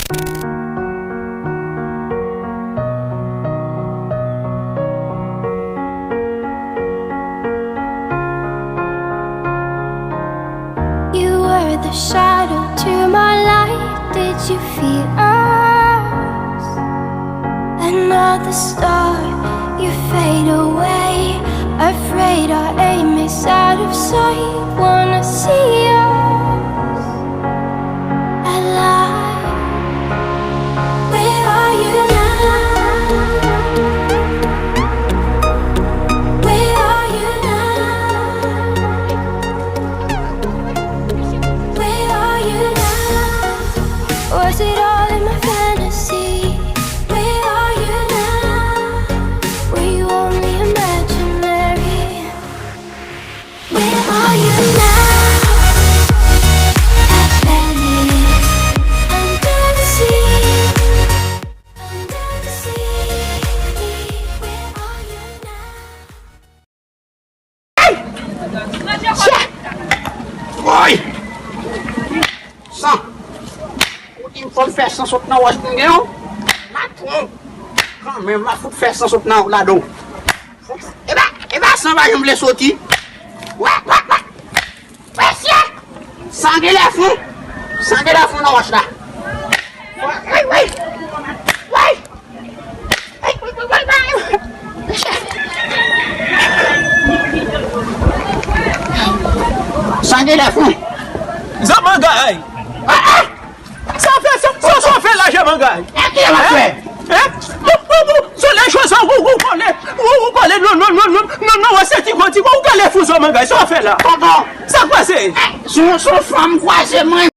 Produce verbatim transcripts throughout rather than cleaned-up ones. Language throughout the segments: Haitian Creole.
You were the shadow to my light. Did you feel us? Another star, you fade away. Afraid our aim is out of sight. Wanna see us alive. Where are you now? Where are you now? Where are you now? Was it all in my fantasy? Where are you now? Were you only imaginary? Where are you now? I panic. Under the sea. Under the sea. Where are you now? Woy! San! Ou di m fò m fè san sot nan wòch pou m gen w? M a pran w kanmenm, m a fout fè san sot nan ladan w. E pa, e pa san pa janm vle soti. Wè, wè, wè. Mesye! San gen lè fon. San gen lè fon nan wòch la. Woy, woy, woy. Woy! Sa gen lè fou. Zanmangay. Ah, ah. Sa fè, sa, sa, sa fè la, Zanmangay? E ki lè w ap fè? Hein? Bon, bon, bon, solèy cho sa, ou, ou kole, ou, ou kole, non, non, non, non, non, non, wè se ti kò, ti kò, ou kale fou, Zanmangay, sa w fè la? Tonton. Sa k pase? Eh, se yon, se yon fanm kwaze mwen,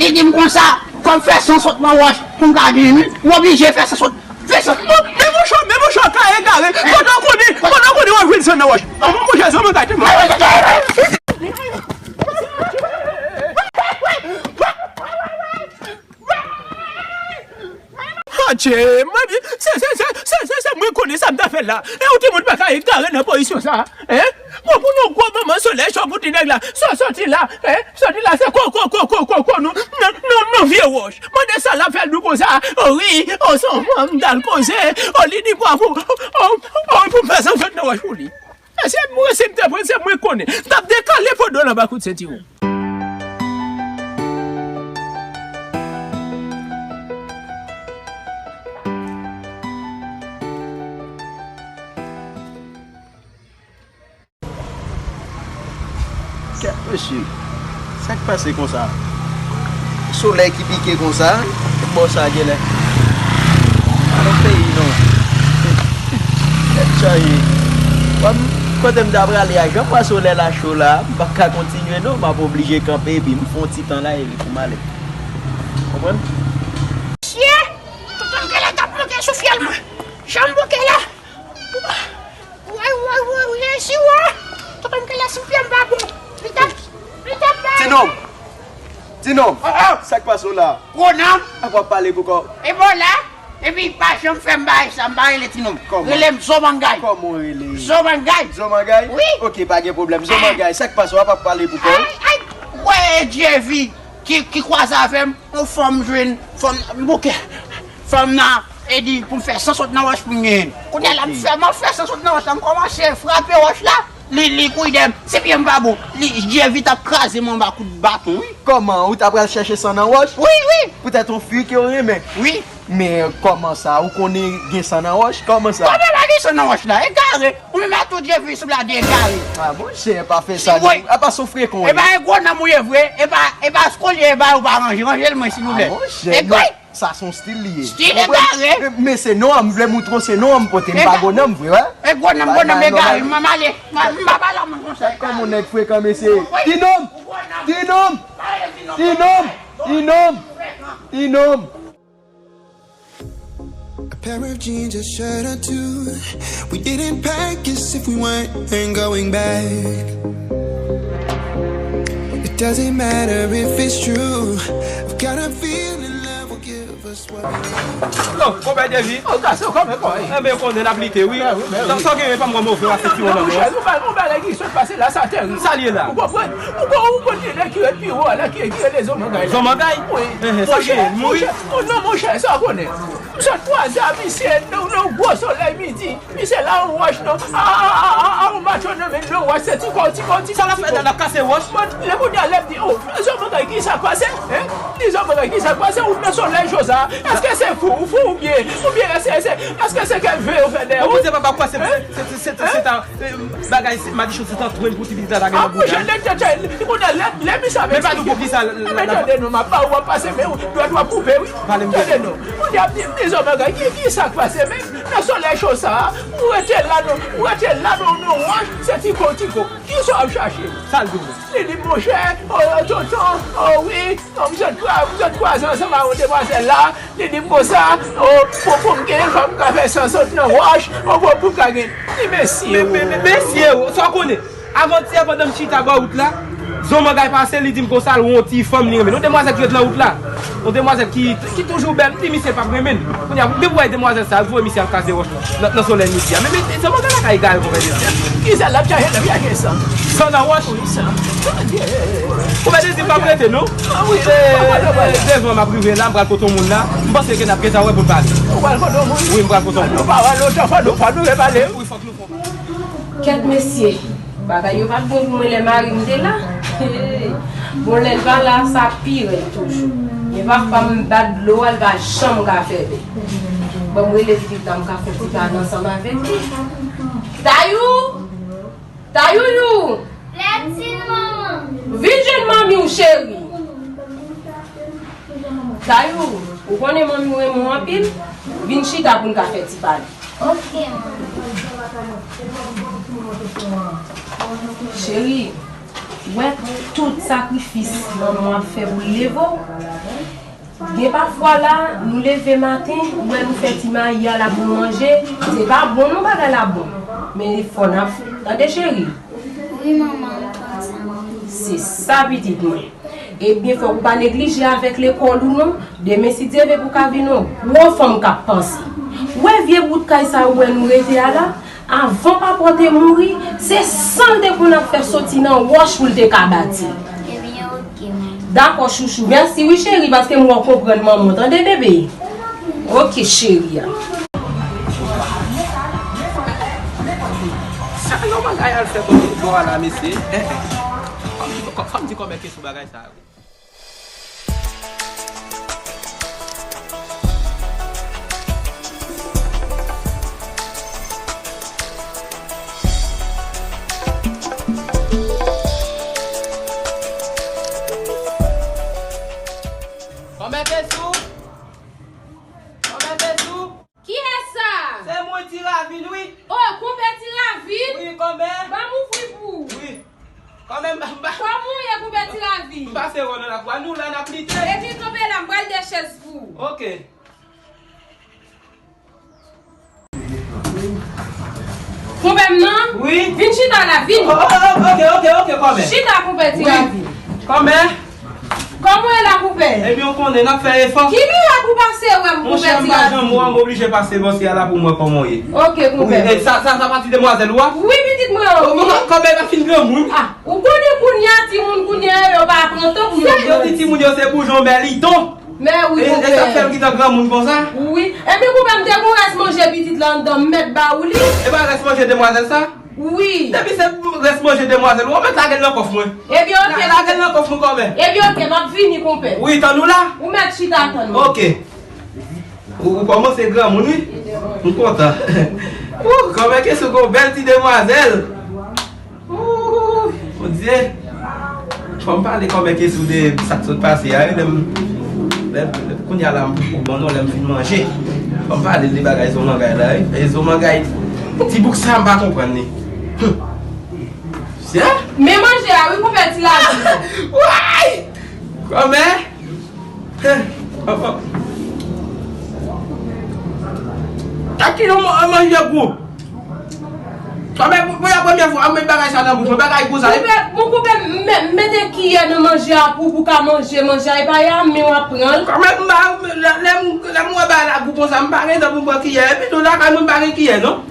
li di m konsa, fò m fè san sot nan wòch pou m ka gen wi. M oblije fè san sot. Fè san. Men mouchon, men mouchon ka egare. Pandan w konnen, pandan w konnen w ap jwenn san nan wòch. Mouchon, sa mwen gate mwen. Adje, mwen, se, se, se, se, se, se mwen konnen sa m ta fè la. E yon timoun pa ka egare nan pozisyon sa, hein? Bon, pou nou gwo manman solèy cho pou ti nèg la. Sò, sòti la, hein? Sòti la, se ko, ko, ko, ko, ko, ko, nou, nou, nou, nou vye wòch. Mande sa l ap fè l nou konsa. O wi, o se yon fanm m t al koze. O li di pou, pou, o, o, pou m fè san sot nan wòch pou li. E se mwen, si m te pran, se mwen konnen. M t ap dekale podo l anba kout sentiwon. Kèt mesye, sa k pase konsa? Solèy ki pike konsa, bò sa genlè. Pa nan peyi non. Tèt chaje. Wè m, kote m ta prale a, jan m wè solèy la cho la, m p ap ka kontinye non, m ap oblije kanpe epi m fè yon ti tan la epi pou m ale. Konprann? Mesye, tonton Kèlè t ap monte sou fyèl mwen. Jan m bouke la. Woy, woy, woy, woy, si wè. Tonton Kèlè sou pye m pa bon. Li t ap, li t ap bay. Ti nonm. Ti nonm. Oh, oh. Sa k pase w la? Gwo nonm. A w ap pale pou kò w. E bon la. Epi pa janm fè m bagay sa, m pa rele ti nonm. Kòman? Rele m Zomangay. Kòman w rele? Zomangay. Zomangay? Wi. Ok, pa gen pwoblèm. Zomangay, sa k pase w ap pale pou kò w? Ay, ay, wè Djevi ki, ki kwaze avè m, yon fanm jwenn, fanm, m bouke. Fanm nan, e di pou m fè san sot nan wòch pou m genyen. Kounye a la m fè, m ap fè san sot nan wòch la, m kòmanse frape wòch la, li, li kouri dèyè m. Se pye m pa bon. Li, Djevi t ap kraze m anba kout baton, wi. Kòman? Ou ta pral chèche san nan wòch? Wi, wi. Poutèt yon fi ke w renmen? Wi. Men kòman sa? Ou konnen gen san nan wòch? Kòman sa? Kòman pa gen san nan wòch la? Egare. Ou menm a tou Djevi sou la de egare. A, monchè, pa fè sa non. A, pa sou frekan. E pa e gwo nonm ou ye vre. E pa, e pa skolye, e pa ou pa ranje. Ranje l mwen, silvouplè. A, monchè, non. Sa se yon stil li ye. Stil egare. Men, men se non an m vle moutre w, se non an m pote, m pa gwo nonm vre, wè. E gwo nonm, gwo nòm egare, m ale. M pa pale a moun konsa. Kòman yon nèg frekan, mesye? Ti nonm! Ti nonm! Ti nonm! Ti nonm! Ti nonm! A pair of jeans, a shirt or two. We didn't pack as if we weren't going back. It doesn't matter if it's true. I've got a feeling love will give Yo, konpè Devi. O gason, kòman, kòman? Enben, konnen n ap lite, wi. Sa w gen, pa m wè move w ap fè ti won nan men w. Ou pa, ou pa lè ki sot pase la, sa tèri. Sa l ye la? Ou konprann? Ou konn, ou konn gen nèg ki ret pi wo, nèg ki, ki rele zonmangay la. Zonmangay? Wi. Enhen, sa l gen? Mouri? Monchè, non, monchè, sa w konnen. M sot kwaze a misye nan, nan gwo solèy midi. Misye la yon wòch non. A, a, a, a, a, yon macho nan men l yon wòch, se ti kò, ti kò, ti kò. Sa l ap fè la, l ap kase wòch? Bon, lè kounye a lè m di, o, zonmangay, kisa k pase? Hein? Di zonmangay, kisa k pase? Ou nan solèy cho sa? Èske se fou, ou fou oubyen, oubyen èske se, èske se kèk ve yo fè dèyè ou? Bon, Bondye papa, kwè se, se, se, se, se ta, eh, bagay, se madichon, se ta twenn pou ti pitit la ta gen nan bouda. Monchè, nèg tèt chèy, kounye a lè, lè misye avèk. Men pa nou pou kisa l ap. Tande non, m ap ba ou, w ap pase men ou, dwèt w ap koupe, wi. Tande non. Kounye a m di, m di zonmangay, ki, kisa k pase menm? Nan solèy cho sa a, ou rete la non, ou rete la non, non wòch, se ti ko, ti ko. Kisa w ap chache? Sa l di w? Li di, monchè, o, tonton, o, wi, non, m sot kwa-, m sot kwaze ansanm ak yon demwazèl la, li di m konsa, o, pou, pou m gen, fò m ka fè san sot nan wòch, o, pou, pou m ka gen. Li, mesye, men, men, men, mesye, o, sa w konnen? Avantyè, pandan m chita bò wout la, zonmangay pase, li di m konsa, l wè yon ti fanm li renmen. Yon demwazèl ki ret nan wout la. Yon demwazèl ki, ki toujou bèl. M di misye l p ap renmen l. Kounye a, depi w wè demwazèl sa, l voye misye al kase wòch nan, nan solèy midi a. Men, men, zonmangay la ka egal, konpè Dezi. Kisa l ap chache, l ap chache san? San nan wòch? Wi, san. Konpè Dezi, m p ap rete, non. Ah, wi, eh, eh, devan m ap rive la, m pral kote yon moun la. M panse ke n ap gentan wè pou n pale. Ou pral kote yon moun? Wi, m pral kote yon moun. Nou pa wè lontan, fò nou, fò nou repale. Wi, fòk nou Kèt mesye, bagay yo pa t bon pou mwen lè mari m te la. Bon, lè l pa la, sa pi rèd toujou. Men pafwa m bat dlo a, l pa janm ka fèmen. Bon, m rele pitit la, m ka fè ti pale ansanm avèk li. Tayou! Tayouyou! Lètine, manman! Vin jwenn manmi w, cheri! Tayou, ou konnen manmi w renmen w anpil? Vin chita pou n ka fè ti pale. Ok, manman. Cheri, wè tout sakrifis manman w ap fè pou l leve w. Gen pafwa la, nou leve maten, ou wè nou fè ti mayi a la pou nou manje, se pa bon non bagay la bon. Men fò n ap, tande cheri? Wi, manman, m konn sa, manman. Se sa, pitit mwen. Ebyen, fòk ou pa neglije avèk lekòl ou non. Demen, si Dye vle, pou w ka vin yon gwo fanm k ap panse. Ou wè vye bout kay sa ou wè nou rete a la? Avan papa w te mouri, se san l te konn ap fè soti nan wòch pou l te ka bati. Ebyen, ok, manman. Dakò, chouchou. Mèsi wi, cheri, paske m wè w konprann manman w, tande, bebe? Ok, cheri a. Sa yon bagay al fè kote bò a la, mesye. Fò m di, fò m di kòmè kesyon bagay sa yo. Kòmè Pesou? Kòmè Pesou? Kiyès sa? Se mwen, Ti Ravin, wi. O, konpè Ti Ravin? Wi, kòmè. Ban m ouvri pou ou. Wi. Kòmè m, m, m, Kòman w ye, konpè Ti Ravin? M pase wè w nan lakou a, nou la n ap lite. Epi kanpe la, m pral de chèz pou ou. Ok. Konpè m nan? Wi. Vin chita la, vin. O, o, o, ok, ok, ok, kòmè. Chita, konpè Ti Ravin. Wi. Kòmè. Kòman w ye la, konpè? Ebyen, w konnen, n ap fè efò. Ki mirak ou pase wè m, konpè Ti Ravin? Monchè, m pa janm wè w, m oblije pase bò si a la pou m wè kòman w ye. Ok, konpè. Wi, e sa, sa, sa pati demwazèl ou a? Wi, pitit mwen an, wi. Kòmè pa fin granmoun. Ah, ou konnen kounye a, timoun kounye a, yo pa pran tan pou yo granmoun. Yo di timoun yo se boujon, men li ton. Men wi, konpè. E, e sa fè l gentan granmoun konsa? Wi. Ebyen, konpè, m te gon rès manje pitit la anndan, m mèt ba ou li. E pa rès manje demwazèl sa? Wi. Depi se rès manje demwazèl, ou mèt lage l nan kòf mwen. Ebyen, ok. La-, lage l nan kòf mwen, kòmè. Ebyen, ok, m ap vini, konpè. Wi, tann ou la? Ou mèt chita tann mwen. Ok. Ou, ou kòmanse granmoun, wi. M kontan. Ou, kòmè kesou gon bèl ti demwazèl. Ou, Bondye. Fò m pale kòmè kesou de sa k sot pase a, wi, lè m, lè, lè, kounye a la, m poko bon non, lè m fin manje. Fò m pale de bagay zonmangay la, wi. E zonmangay, ti bouk sa, m pa konprann li. Hum. Sè? Men manje a, wi, konpè Ti Ravin. Way! Kòmè? Hum. Hop, hop. Sa ki yon man-, manje gou? Kòmè, pou, pou la premyè fwa, m met bagay sa nan bouch mwen, bagay gou sa, wi. Konpè, mon konpè, m, m mete kiyè nan manje a pou, pou ka manje, manje a, e pa ya, men w ap pran l. Kòmè, m ba, lè, lè m, Konsa, m pa gen tan pou m pran kiyè. Epi tou, lakay mwen pa gen kiyè, non.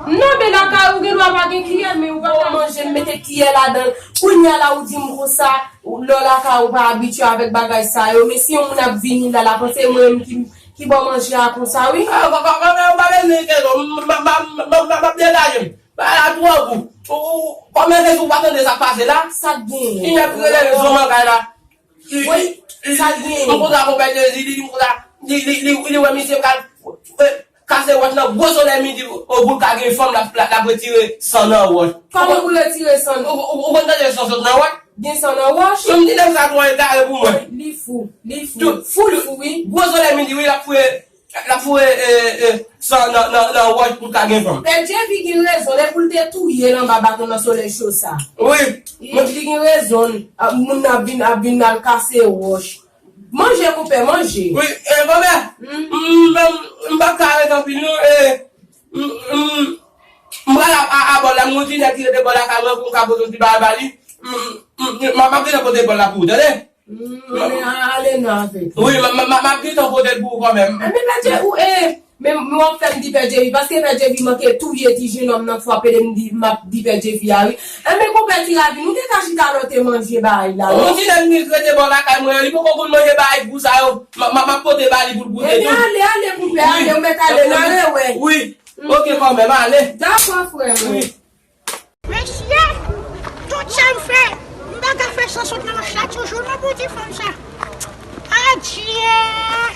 Non, men lakay ou gen dwa pa gen kiyè, men ou pa ka manje, m mete kiyè ladan l. Kounye a la, ou di m konsa, lè w lakay ou pa abitye avèk bagay sa yo. Men si yon moun ap vini la, l ap panse mwen menm ki, ki ba w manje a konsa, wi. Ah, pa, pa, pa, pa, pa bezwen kiyè, non. M, m, m ap degaje m. Bagay la twò gou. Ou, ou, kòman se si w pa tande sa k pase la? Sa k genyen? Li nèk rele zonman kay la. Wi, sa k genyen? M kontan konpè Jezi, li, li kontan, li, li, li, li wè misye pral, eh, kase wòch nan gwo solèy midi, o, pou l ka gen fanm, l ap, l ap, l ap retire san nan wòch. Kòman pou retire san? Ou, ou, ou konn tande san sot nan wòch? Gen san nan wòch? Yon ti nèg sa twò egare pou mwen. Li fou, li fou. Fou, li fou, wi. Gwo solèy midi, wi, l ap fouye, l ap fouye, eh, eh, san nan, nan, nan wòch pou l ka gen fanm. Pè Djevi gen rezon, lè pou l te touye l anba baton nan solèy cho sa. Wi. Li, li gen rezon, ap, moun nan ap vin, ap vin al kase wòch. Manje, konpè, manje. Wi, eh, konpè, m, m, m, m pa ka ret anpil, non, eh, m, m, m pral a, a, a bòl la, m gon ti nèg ki rete bò lakay mwen pou m ka pote yon ti bagay ba li. M, m, m, m ap gentan pote bòl la pou ou, tande? Mm, men a-, ale nan avèk ou. Wi, m, m, m, m ap gentan pote l pou ou kanmenm. Enben, Pè Djevi, ou, eh, men m ap fè m di Pè Djevi, paske Pè Djevi manke touye ti jenòm nan, fwa pede m di, m ap di Pè Djevi a, wi. Enben, konpè Ti Ravin, ou te ka chita lè w te manje bagay la, non? Yon ti nèg ki rete bò lakay mwen, li poko konn manje bagay gou sa yo. M, m, m ap pote ba li pou l goute tou. Enben, ale, ale, konpè, ale, ou mèt ale, n a rewè. Wi. Ok, kanmenm, ale. Dakò, frè mwen. Wi. Mesye, tout sa m fè, m pa ka fè san sot nan wòch la toujou, non, pou ti fanm sa. Adye!